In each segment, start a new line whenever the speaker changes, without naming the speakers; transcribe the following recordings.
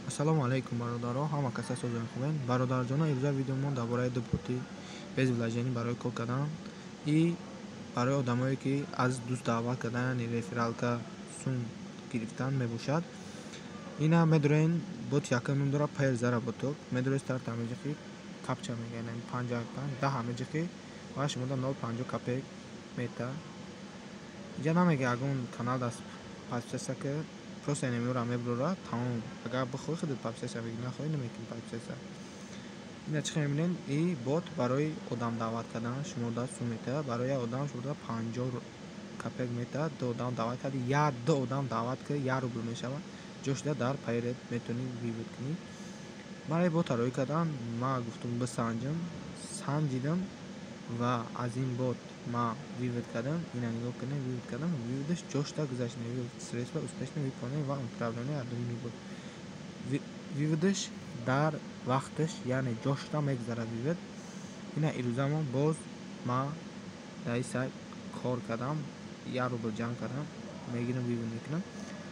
Ассалому алайкум, бародаро, ҳама каса созои хубен. Бародарҷоно, имрӯза видеомон дар бораи ду боти без вложения барои кор кардан и барои одамое, ки аз дӯст даъват кардан, яъне рефералка сум гирифтан мебошад. Ина медорен бот якум ном дорад Payeer заработок. Медоред старт ҳамеҷихи капча мегӯянд, яъне 5 5 10 ҳамеҷихи ва шумода 0,50 копеек мета. Инҷа намега ягон канал даст подписаться ки, просто инамиёро мебурора, тамом. Агар бихоҳӣ, худат подписаться бигирӣ, нахоҳӣ, намекунӣ подписаться. Ина чӣ хел мебинед, и бот барои одам даъват кардан шумода сум метаҳад. Барои як одам шумода 50 копеек метаҳад. Ду одам даъват карди, як ду одам даъват кунӣ, 1 рубл мешавад. Ҷо шуда дар Payeer метавонӣ вывод кунӣ. Ман бота роӣ кардам, ман гуфтум бисанҷам, санҷидам ва аз ин бот ман вывод кардам. Ина нигоҳ кунед, вывод кардам, выводаш ҷошта гузашт. Средства успешно выполнены ва отправлены один рубл. Выводаш дар вақташ, яъне ҷошта мегузарад вывод. Ина ирӯзамо боз ман дар ин сайт кор кардам, 1 рубл ҷамъ кардам, мегирам, вывод мекунам.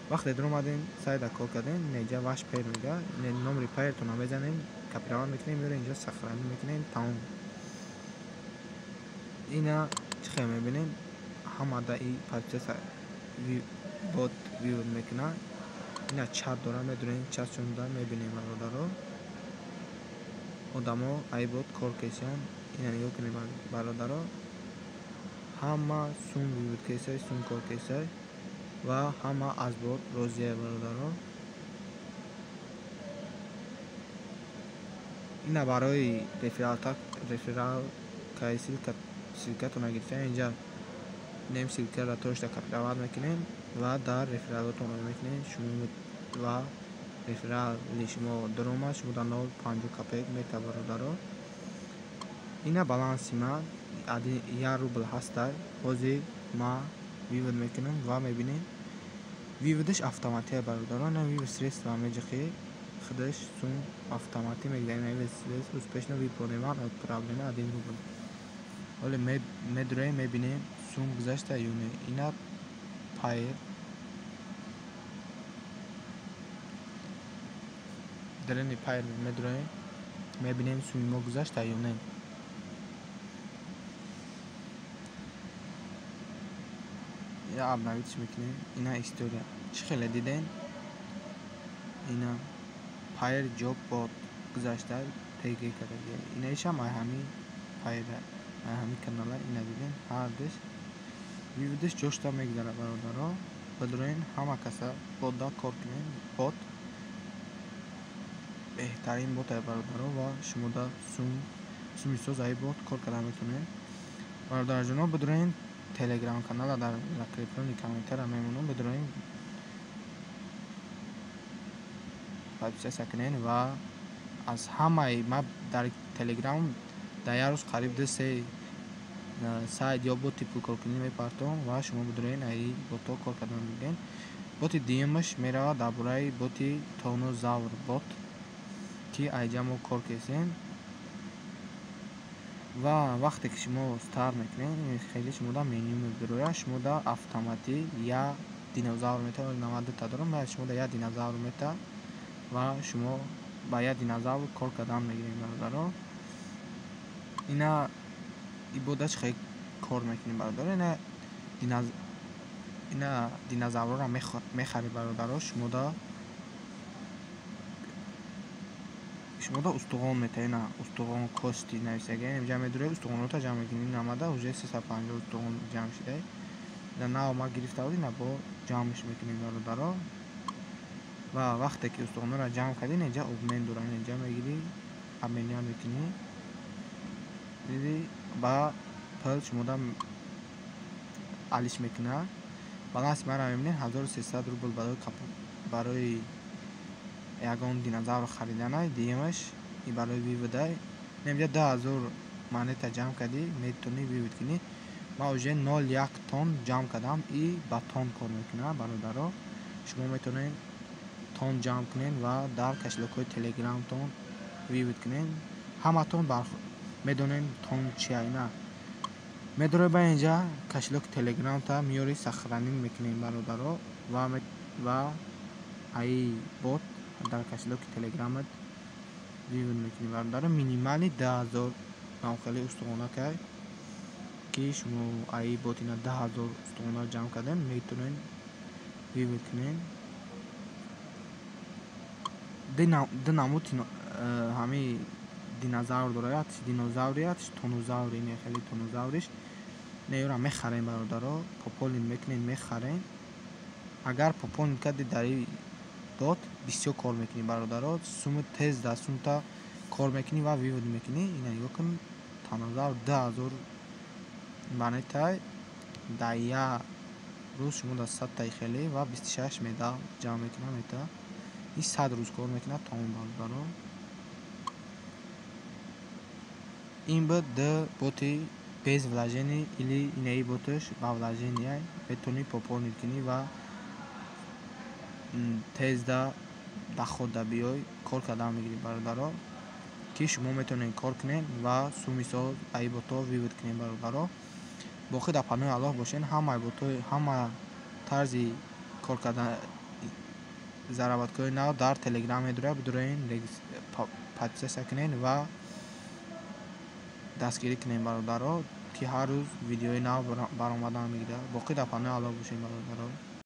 Вақте даромадем, сайта кор кардем, ина инҷа ваш Payeer мега, номери Payeer-тонро мезанем, копировать мекунем, меорем инҷа, сохранить мекунем, тамом. Ина чӣ хел мебинем, ҳама да и подписаться бот вывод мекунад. Ина чат дора, медонем чат шуда мебинем, бародаро. Одамо ай бот кор кесианд. Ина нигоҳ кунед, бародаро, ҳама сум вывод кесай, сум кор кесай ва ҳама аз бот розия, бародаро. Ина барои рефералкаи ссылкатонро гирифтан, инҷа нем ссылкаро точно копировать мекунем ва дар рефералотон роӣ мекунем. Шумо ва реферали шумо даромад, шумо дар 0,50 копеек мета, бародаро. Ина баланси ман 1 рубл ҳастай. Ҳозир ман вывод мекунам ва мебинем, выводаш автоматия, бародаро. Ина вывод средства меҷиқи, худаш сум автоматӣ мегирад. Ина вывод средства успешно выполнена, отправлена 1 рубл. Ҳоле медуроем, мебинем, сум гузашта ё не. Ина Payeer дарини Payeer медуроем, мебинем, суми мо гузашта ё не. Я обновить мекунем. Ина история чӣ хеле дидем, ина Payeer job бот гузашта, тег кардаги. Ина ишам ай ҳамин Payeer, ай ҳамин канала. Ина дидем, ҳардуш выводаш ҷошта мегузарад, бародаро. Бидроен, ҳама каса ботда кор кунем. Бот беҳтарин ботае, бародаро, ва шумода сум суми соз ай бот кор карда метавонед, бародарҷоно. Бидроен, телеграм канала дар закреплённый комментария мемонам, бидроен, подписаться кунед. Ва аз ҳамаи ма дар телеграм дар як рӯз қариб ду се сайт ё боти пулкоркунӣ мепартом ва шумо бидроен, аи ботҳо кор кардан мегиред. Боти дуюмаш меравад дар бораи боти Тонозавр бот, ки айҷа мо кор кесем. Ва вақте ки шумо старт мекунед, хеле шумода меню мебирояд, шумода автоматӣ як динозавр метавад. 92та дорам, шумода як динозавр мета ва шумо ба як динозавр кор кардан мегиред, бародаро. Ина ибода чӣ хел кор мекунем, бародаро? Ина динозаврҳоро мехаред, бародаро, шумода устухон метаҳед. Ина устухон, кости нависага, инҷа медуред, устухонҳоро ҷамъ мекунед. Ин омада уже 350 устухон ҷамъ шуда. Ина нав ма гирифта буд, ина бо ҷамъш мекунем, бародаро. Ва вақте ки устухонҳоро ҷамъ кардӣ, инҷа обмен дорад, инҷа мегирӣ, обменять мекунӣ, диди, ба пул шумода алиш мекунад. Баланси маро мебинед, 1300 рубл барои ягон динозавр хариданай. Дуюмаш и барои выводай. Инҷа 2000 монета ҷамъ кардӣ, метавонӣ вывод кунӣ. Ман уже 0,1 тон ҷамъ кардам и ба тон кор мекунад, бародаро. Шумо метавонед тон ҷамъ кунед ва дар кошелёкҳои телеграмтон вывод кунед. Ҳаматон медонед тон чия. Ина медоред ба инҷа кошелёки телеграмта меёрӣ, сохранить мекунед, бародаро, ва аи бот Дар кошелёки телеграмат вывод мекунӣ, бародаро. Минимальный 10 000 навхели устухона кай, ки шумо аи ботина 10 000 устухона ҷамъ кардем, метавонед вывод кунед. Ду намуд ҳамин динозавр дорад: яктиш динозаври, яктиш тонозаври. Не, хеле тонозавриш не, ёра мехарем, бародаро, пополнить мекунед, мехарем. Агар пополнить карди, дар ин бот бисёр кор мекунӣ, бародаро. Суми тез дар сумта кор мекунӣ ва вывод мекунӣ. Ина нигоҳ кун, тонозавр 2000 монетай, дар як рӯз шумо дар 100-таи хеле ва 26 медал ҷамъ мекунад, мета. Ин 100 рӯз кор мекунад, тамом, бародаро. Ин буд ду боти без вложения или инаи боташ ба вложения, метавонӣ пополнить кунӣ ва тезда доходда биёй, кор кардан мегирӣ, бародаро, ки шумо метавонед кор кунед ва суми соз аи ботҳо вывод кунед, бародаро. Боқӣ дар паноҳи Аллоҳ бошед. Ҳамаи ботҳои, ҳама тарзи кор кардан, заработкаҳои нав дар телеграм медорад. Бидуроен, подписаться кунед ва дастгирӣ кунед, бародаро, ки ҳар рӯз видеои нав баромадан мегирад. Боқӣ дар паноҳи Аллоҳ бошед, бародаро.